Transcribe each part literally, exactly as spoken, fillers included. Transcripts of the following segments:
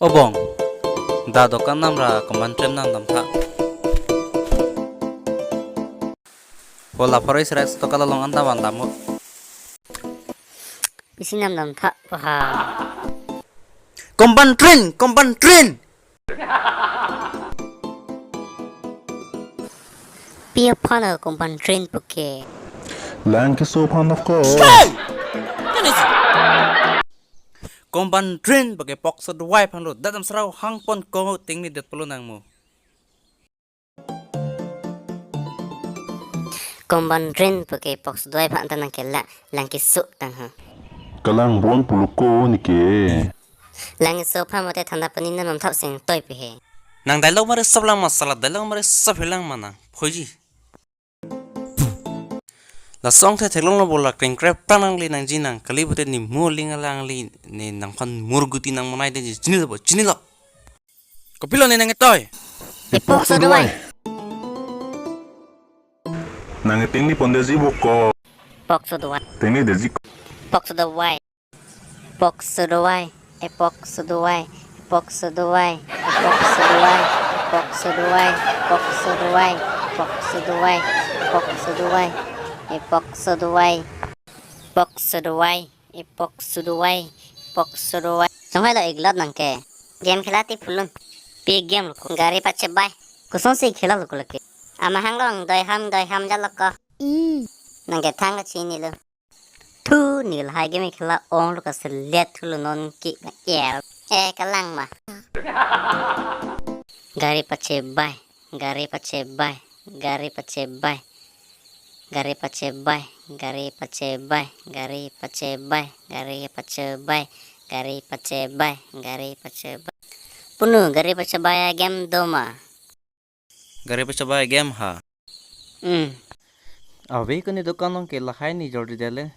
O bong, da dokan namra komantrem nangdamtha. Hola paro Israel dokan along anta van damo. Isi namdamtha paha. Komantrem, komantrem. Pi aphan komantrem puke. Lang keso aphan of course. Komantrem puke pokso dovai aphan lo, dadam srau hangpon ko tingni det pulo nangmu. Komantrem puke pokso dovai aphan ta nangkelang, lang keso tang ha. Kalang bon pulo ko neke. Lang keso aphan mote thanda pani namthap seng toi pe he. Nang dialogue mare sab lang ma sala dialogue mare sab helang ma nang. Phoiji. Laso angthe theklonglo bola krengkrep tang nangli nangji nang kali pute ne mo aling alangli ne nangphan mur guti nangmanai detji chinilo bo chinilo. Kopilo ne nangketoi. Epokso dovai. Nangketing ni pondeji bo ko. Pokso dovai. Tingni deji ko. Pokso dovai. Pokso dovai, epokso dovai, epokso dovai, epokso dovai, epokso dovai, epokso dovai, epokso dovai, epokso dovai, epokso dovai, epokso dovai, epokso dovai. Chonghai lo iglot nangke. Game khela ti phulun. Pi game lo ko. Gari pachebai. Kosonsi khela lo ko lake. Amahang long doi ham doi ham jalo ko. I. Nangkethang lo chinilo. Thu, ne lahai game khela onglo ka selet thulo non ke na er. Eh, kalang ma. Gari pachebai, gari pachebai, gari pachebai. Gari pachebai, gari pachebai, gari pachebai, gari pachebai, gari pachebai, gari pachebai. Punu, gari pachebai agame do ma? Gari pachebai agame ha. Hmm. Ave ko ne dokan along ke lahai ne jordi dele.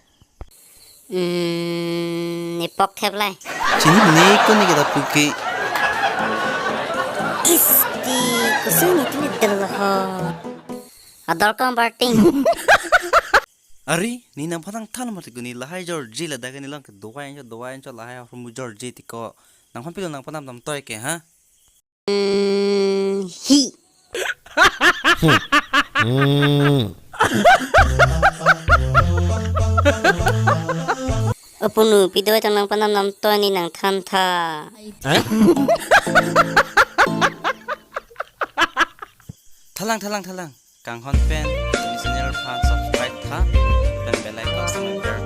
Hmm, ne pok thep lai. Chini ne ko ne kita puke. Isti, kusung ne tili delo ho. Ador kong parting. Ari, ne nangphan nangthan mati ko ne lahai jorji ladak ne lang ke dovai ancho, dovai ancho lahai hormu jorji tiko. Nangphan pilo nangphan namdamtoi ke, ha? Hmm, hi. Hmm. O punu, pi dovai tong nangphan namdamtoi ne nangthantha. Eh? Thalang, thalang, thalang. Kanghon pen, channel aphan subscribe tha. Pen bell icon sangpher